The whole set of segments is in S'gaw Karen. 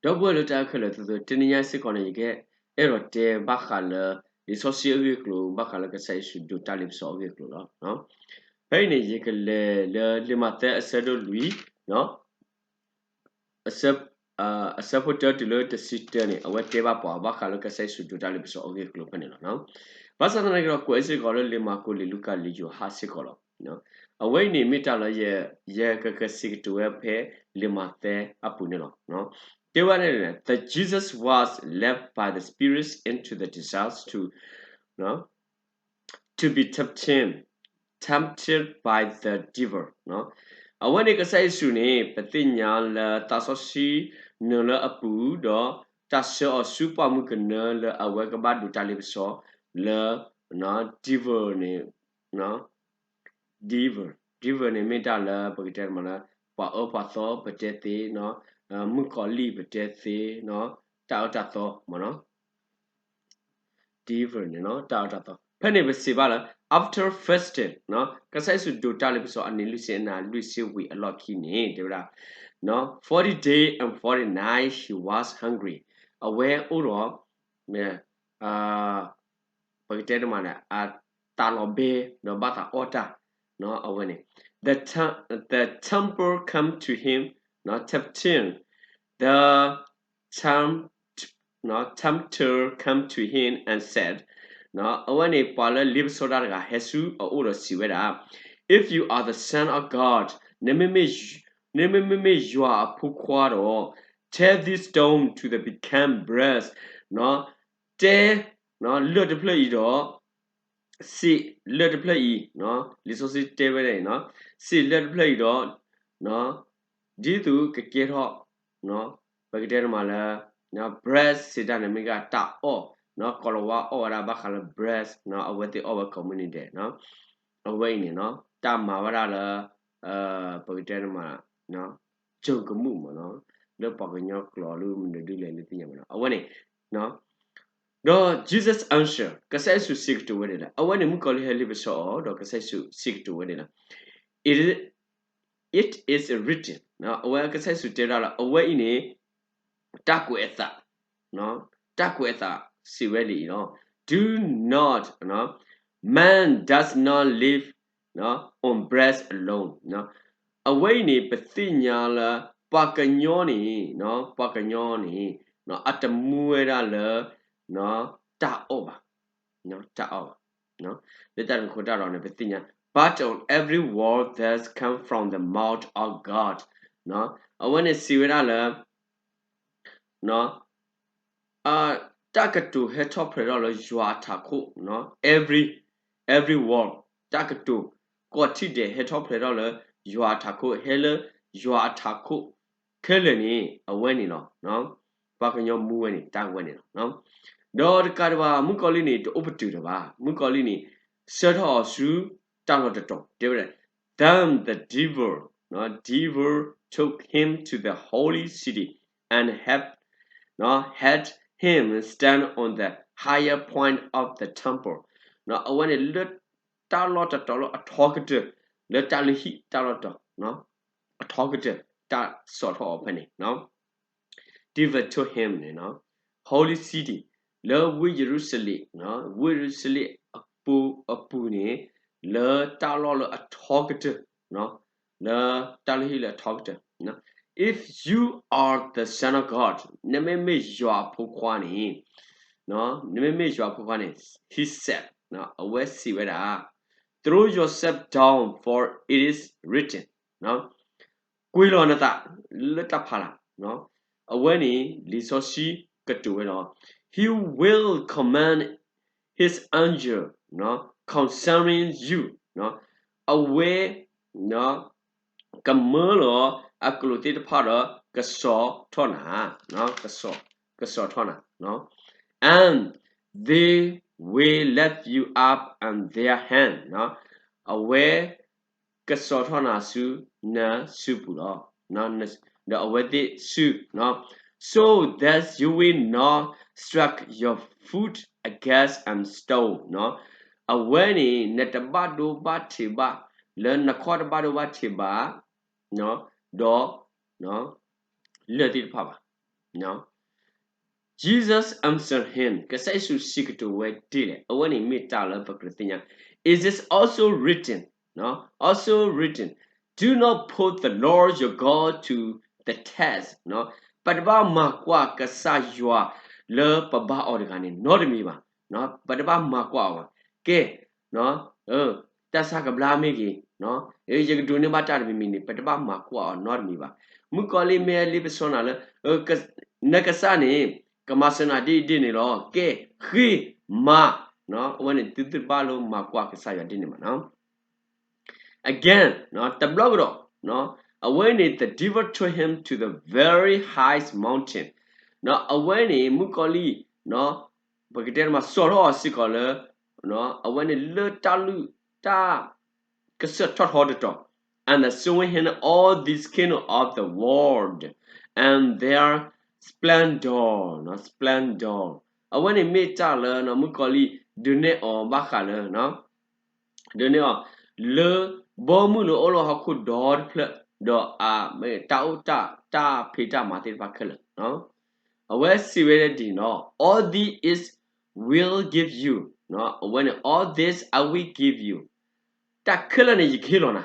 ဒီပုၢ်ဝဲၢ်လၢတၢ်အဲၣ်ခဲလၢာ်သ့ၣ်ဧၢ, တနံၤညါစ့ၢ်ကီးန့ၣ် ယကအဲၣ်ဒိးတဲဘၣ်ဃးလၢ လံာ်စီဆှံအဂ့ၢ်အကျိၤ ဘၣ်ဃးလၢကစၢ်ယ့ၣ်ၡူးဒိးတၢ်လ့ပစီအဂ့ၢ်အကျိၤလီၤ. ဖဲအံၤန့ၣ် ယကလဲၤလၢလံာ်မးသဲအဆၢဒိၣ်လွံၢ် အဆၢဖိတၢတုၤလၢတဆံတၢန့ၣ် အဝဲတဲဘၣ်ပှၤဘၣ်ဃးလၢကစၢ်ယ့ၣ်ၡူးဒိးတၢ်လ့ပစီအဂ့ၢ်အကျိၤဖဲန့ၣ်လီၤ. ဘၣ်ဆၣ်သနာ်က့ဒီး ကွဲးစ့ၢ်ကီးလၢလံာ်မၢ်ကူး လံာ်လူၤကၣ် လံာ်ယိၤဟၣ်စ့ၢ်ကီးလီၤ. အဝဲအံၤန့ၣ်မ့ၢ်တၢ်လၢ ယကကစံးကတိၤဝဲဖဲလံာ်မးသဲအပူၤန့ၣ်လီၤ. တဲဝဲန့ၣ် the Jesus was led by the Spirit into the desert to to be tempted, tempted by the devil. အဝဲန့ၣ်ကစၢ်ယ့ၣ်ၡူးန့ၣ် ပသ့ၣ်ညါလၢသးစီဆှံနုာ်လၢအပူၤ ဒီးတၢ်ဆှၢအီၤဆူပှၢ်မုၢ်ကနၢလၢအဝဲကဘၣ်ဒိးတၢ်လ့ပစီ လၢ devil န့ၣ် devil, devil န့ၣ်မ့ၢ်တၢ်လၢပကတဲမးလၢ ပှၤအၢပှၤသီပတဲသ့, မုၣ်ကီၤလံၢ်ပတဲသ့, တၢ်အၢတၢ်သီမးနီၤ devil န့ၣ် တၢ်အၢတၢ်သီ. ဖဲန့ၣ်ပစံးဘၣ်လၢ after fasting ကစၢ်ယ့ၣ်ၡူးဒိးတၢ်လ့ပစီအနံၤလွံၢ်ဆံအနၤလွံၢ်ဆံဝံၤအလီၢ်ခံန့ၣ် တဲဝဲဒၣ် forty day and forty night he was hungry. အဝဲအိၣ်ဒီး ပကတဲတမးန့ၣ် အတၢ်လီၤဘဲ ဒီးဘၣ်သးအီၣ်တၢ် အဝဲန့ၣ် the, the tempter come to him, tempting, the tempter come to him and said, အဝဲန့ၣ် ပှၤလၢလ့ပစီတၢ်တဂၤဟဲဆူအအိၣ်ဒီးစံးဝဲဒၣ်, If you are the Son of God, နမ့မ့ၢ်ယွၤအဖိခွါဒီး tell this stone to the become bread, တဲ လၢၢ်တဖျၢၣ်အံၤဒီး စံးလၢၢ်တဖျၢၣ်အံၤ, လံာ်စီဆှံတဲဝဲဒၣ်အံၤ, စံးလၢၢ်တဖျၢၣ်အံၤဒီး ဒ်သိးကကဲထီၣ် ပကတဲတမးလၢ bread စံးတၢ်န့ၣ်မ့ၢ်ဂ့ၤတၢ်အီၣ်, ကိၤလၤဝါအီၣ်ဝဲဒၣ်ဘၣ်ဃးလၢ bread, အဝဲသ့ၣ်အီၣ်ဝဲကိးမုၢ်နံၤဒဲး, အဝဲအံၤန့ၣ် တၢ်မၤဝဲဒၣ်လၢ ပကတဲတမး ကၢၢ်ကမူၣ်မးနီၤ, လၢပှၤကညီကျိာ်လၢမနုၤဒ်လဲၣ်လၢသ့ၣ်ညါမးနီၤ, အဝဲန့ၣ် ဒီး Jesus answer ကစၢ်ယ့ၣ်ၡူးစံးကတိၤဝဲဒ်လဲၣ်, အဝဲန့ၣ်မုၣ်ကီၤလံၢ်ဟဲလ့ပစီအီၤ ဒီးကစၢ်ယ့ၣ်ၡူးစံးကတိၤဝဲဒ်လဲၣ်, it, it is written, အဝဲကစၢ်ယ့ၣ်ၡူးတဲဒၣ်လၢ အဝဲအံၤန့ၣ် တၢ်ကွဲးအသး, တၢ်ကွဲးအသးစံးဝဲဒ်အံၤလီၤ, do not, man does not live on bread alone. အဝဲအံၤန့ၣ် ပသ့ၣ်ညါလၢ ပှၤကညီန့ၣ်, ပှၤကညီန့ၣ် အတမူဝဲဒၣ်လၢ တၢ်အီၣ်ဘၣ်, တၢ်အီၣ်ဘၣ်, လၢတၢ်တခိတၢ်ဒီးန့ၣ် ပသ့ၣ်ညါ but on every word that comes from the mouth of God. အဝဲန့ၣ်စံးဝဲဒၣ်လၢ တၢ်ကတိၤဟဲထီၣ်ဖျဲးထီၣ်လၢယွၤအထးခိၣ်, every, every word, တၢ်ကတိၤ ကိးထံၣ်ဒဲးဟဲထီၣ်ဖျဲးထီၣ်လၢယွၤအထးခိၣ်, ဟဲလၢယွၤအထးခိၣ်ခဲလၢာ်န့ၣ် အဝဲန့ၣ်လီၤ. ပှၤကညီမူဝဲန့ၣ် တၢ်ဝဲန့ၣ်လီၤ. ဒီးတကးဒံးဘၣ် မုၣ်ကီၤလံၢ်န့ၣ် တအိၣ်ပတုာ်လၢၤဘၣ်, မုၣ်ကီၤလံၢ်န့ၣ် ဆှၢထီၣ်အီၤဆူတၢ်လီၢ်တတီၤ တဲဝဲဒၣ် Then the devil, devil took him to the holy city and had, had him stand on the higher point of the temple. အဝဲန့ၣ်လၢတၢ်လီၢ်တတီၤလၢအထီကတၢၢ် လၢတၢ်လုၢ်ဟံၣ်တၢ်လီၢ်တတီၤ အထီကတၢၢ် တၢ်စိာ်ထီၣ်အီၤဖဲန့ၣ် devil took him န့ၣ် holy city လၢဝ့ၢ်ယရူၤၡလ့ၣ်, ဝ့ၢ်ယရူၤၡလ့ၣ်အပူၤအပူၤန့ၣ် လၢတၢ်လီၢ်လၢအထီကတၢၢ်, လၢတၢ်လုၢ်ဟံၣ်လၢအထီကတၢၢ်, If you are the Son of God, နမ့မ့ၢ်ယွၤအဖိခွါန့ၣ်, နမ့မ့ၢ်ယွၤအဖိခွါန့ၣ် he said, အဝဲစံးဝဲဒၣ် Throw yourself down, for it is written. ကွံာ်လီၤနသးလၢတၢ်ဖးလၢ်, အဝဲန့ၣ် လံာ်စီဆှံကတိၤဝဲလီၤ. He will command his angel concerning you. အဝဲ ကမၢလီၤအကျိာ်သ့ၣ်တဖၣ်ဒီး ကစိာ်ထီၣ်နၤ, ကစိာ်ထီၣ်နၤ, and they will lift you up in their hand. အဝဲ ကစိာ်ထီၣ်နၤဆူနစုပူၤလီၤ. ဒီးအဝဲသ့ၣ်စု, so that you will not strike your foot against a stone. အဝဲန့ၣ် နတဘၣ်ဒိဘၣ်ထံးဘၣ်, လၢနခီၣ်တဘၣ်ဒိဘၣ်ထံးဘၣ်, ဒီး လၢၢ်သ့ၣ်တဖၣ်ဘၣ်. Jesus answered him, ကစၢ်ယ့ၣ်ၡူးစံးကတိၤဝဲဒ်လဲၣ်, အဝဲန့ၣ်မ့ၢ်တၢ်လၢပကြၢးသ့ၣ်ညါ, It is also written, also written, Do not put the Lord your God to the test. ပတဘၣ်မၤကွၢ်ကစၢ်ယွၤလၢပဘါအီၤတဂၤန့ၣ် နီတမံၤဘၣ်. ပတဘၣ်မၤကွၢ်အီၤဘၣ်. ကဲ, တၢ်ဆါကဘျါမ့ၢ်ဂ့ၤ, ယကဒိးန့ၢ်ဘၣ်တၢ်တမံၤမံၤန့ၣ် ပတဘၣ်မၤကွၢ်အီၤနီတမံၤဘၣ်. မုၣ်ကီၤလံၢ်မ့ၢ်လ့ပစီနၤလၢ နကစၢ်န့ၣ် ကမၤစၢၤနၤဒ်အံၤဒ်န့ၣ်လီၤ. ကဲ, ဃ့, မၤ, အဝဲန့ၣ်သုတဘၣ်လိမၤကွၢ်ကစၢ်ယွၤဒ်န့ၣ်ဘၣ်နီၤ. Again, တဘျီကဒီး, အဝဲန့ၣ် the devil took him to the very highest mountain. အဝဲန့ၣ် မုၣ်ကီၤလံၢ် ပကတဲတမးစံၣ်ထီၣ်အီၤစ့ၢ်ကီးလၢ အဝဲန့ၣ်လၢတၢ်လုၢ်တၢ် ကစၢၢ်ထီၣ်ထီတတီၤ, and showing him all these kingdoms of the world and their splendor, splendor. အဝဲန့ၣ်မ့ၢ်တၢ်လၢ မုၣ်ကီၤလံၢ် ဒုးနဲၣ်အီၤဘၣ်ဃးလၢ ဒုးနဲၣ်အီၤ လၢဘီမုၢ်လၢအိၣ်လၢဟီၣ်ခိၣ်ဒီတဖျၢၣ် ဒီးအတၢ်အိၣ်တၢ် တၢ်ဖံးတၢ်မၤသ့ၣ်တဖၣ်ခဲလၢာ် အဝဲစံးဝဲဒၣ်ဒ်န့ၣ်လီၤ, All these will give you, အဝဲန့ၣ် all this I will give you. တၢ်ခဲလၢာ်န့ၣ် ယကဟ့ၣ်လီၤနၤ,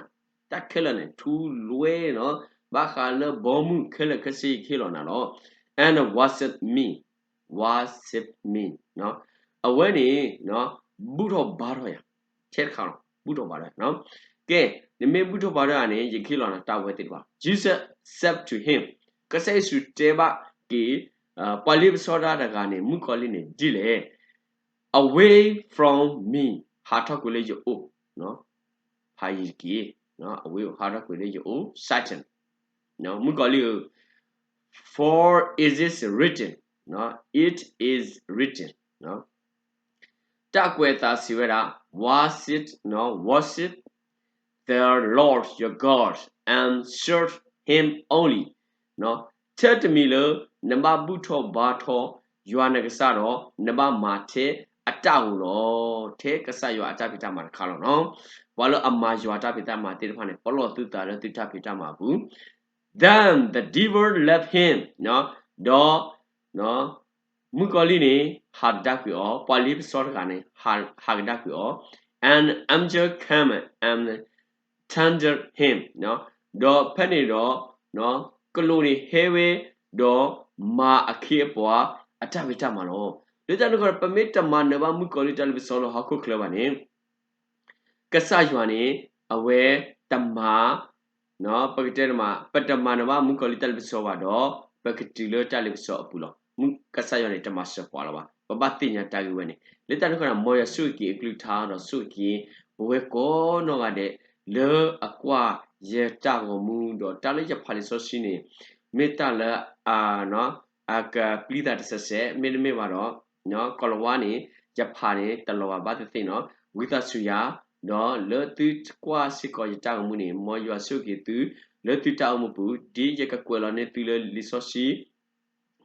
တၢ်ခဲလၢာ်န့ၣ် ထူလွဲနီၤ, ဘၣ်ဃးလၢဘီမုၢ်ခဲလၢာ်ခဲဆ့ ယကဟ့ၣ်လီၤနၤလီၤ. And worship me, worship me. အဝဲန့ၣ် ဘူၣ်ထီၣ်ဘါထီၣ်ယၤ, ထဲတခါလီၤ ဘူၣ်ထီၣ်ဘါထီၣ်ယၤ. ကဲ, နမ့ၢ်ဘူၣ်ထီၣ်ဘါထီၣ်ယၤန့ၣ် ယကဟ့ၣ်လီၤနၤတၢ်ဝဲသ့ၣ်တဖၣ်. Jesus said to him, ကစၢ်ယ့ၣ်ၡူးတဲဘၣ်က့ၤ ပှၤလ့ပစီတၢ်တဂၤန့ၣ် မုၣ်ကီၤလံၢ်န့ၣ် ဒ်လဲၣ်, Away from me, ဟးထီၣ်ကွံာ်လၢယအိၣ်, ဖးယံၤတက့ၢ်, away ဟးထီၣ်ကွံာ်လၢယအိၣ် Satan. မုၣ်ကီၤလံၢ်ဧၢ, for it is written, it is written. တၢ်ကွဲးအသးစံးဝဲဒၣ် worship, worship the Lord your God and serve him only. ထဲတမံၤလၢ နဘၣ်ဘူၣ်ထီၣ်ဘါထီၣ် ယွၤနကစၢ်ဒီး နဘၣ်မၤထဲအတၢ်ဧိၤလီၤ. ထဲကစၢ်ယွၤအတၢ်ဖံးတၢ်မၤတခါလီၤနီၤ. ပှၤလၢအမၤယွၤအတၢ်ဖံးတၢ်မၤသ့ၣ်တဖၣ်န့ၣ် ပလီၢ်သုသးလၢသုတၢ်ဖံးတၢ်မၤအပူၤ. Then the devil left him, ဒီး မုၣ်ကီၤလံၢ်န့ၣ် ဟးကဒါကွံာ်အီၤ, ပှၤလ့ပစီတဂၤန့ၣ် ဟးကဒါကွံာ်အီၤ, an angel came and tended him, ဒီးဖဲန့ၣ်ဒီး ကလူးန့ၣ်ဟဲဝဲ ဒီးမၤအခ့အပှၤအတၢ်ဖံးတၢ်မၤလီၤ. လၢတၢ်န့ၣ်အဃိ ပမ့ၢ်တမၤနၢၤဘၣ်မုၣ်ကီၤလံၢ်တၢ်လ့ပစီလၢဟီၣ်ခိၣ်ချၢဘၣ်န့ၣ် ကစၢ်ယွၤန့ၣ် အဝဲတမၤ ပကတဲတမး ပတမၤနၢၤဘၣ်မုၣ်ကီၤလံၢ်တၢ်လ့ပစီဘၣ်ဒီး ပကတုၤလၢတၢ်လ့ပစီအပူၤလီၤ. ကစၢ်ယွၤန့ၣ် တမၤစၢၤပှၤလၢၤဘၣ်. ပဘၣ်သ့ၣ်ညါတၢ်ဂ့ၢ်ဝဲန့ၣ် လၢတၢ်န့ၣ်အဃိ မ်ယွၤဆိၣ်ဂ့ၤက့ၤအကလုၢ်ကထါဒီးဆိၣ်ဂ့ၤက့ၤ ပဝဲကိးနီၢ်ဂၤဒဲး လၢအကွၢ်ယတၢ်ဂီၤမူ ဒီးတၢ်လၢယဖးလံာ်စီဆှံန့ၣ် မ့ၢ်တၢ်လၢ အကပျံၤသးတစဲးစဲး မ့တမ့ၢ်ဘၣ်ဒီး ကိၤလၤဝါန့ၣ် ယဖးန့ၣ် တလီၤဘၣ်ဘၣ်သ့ၣ်သ့ၣ်နီၤ ဝံသးစူၤယၤ ဒီးလၢသုကွၢ်စ့ၢ်ကီးယတၢ်ဂီၤမူန့ၣ် မ်ယွၤဆိၣ်ဂ့ၤသု လၢသုတၢ်အိၣ်မူပူၤ ဒ်ယကကွဲးလီၤန့ၢ်သုလၢလံာ်စီ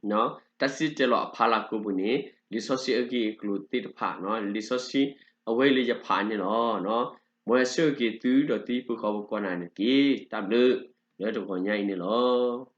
ဆှံ တၢ်စံၣ်တဲၤတဲလီၤအဖီလာ်ကိးပူၤန့ၣ် လံာ်စီဆှံအဂ့ၢ်အကျိၤသ့ၣ်တဖၣ် လံာ်စီဆှံအဝဲအံၤလၢယဖးန့ၣ်လီၤ. မ်ယွၤဆိၣ်ဂ့ၤက့ၤသုဒီးသုဟံၣ်ဖိဃီဖိကိးဂၤဒဲးန့ၣ်တက့ၢ်. တၢ်ဘျုးလၢတဂီၤညါအံၤန့ၣ်လီၤ.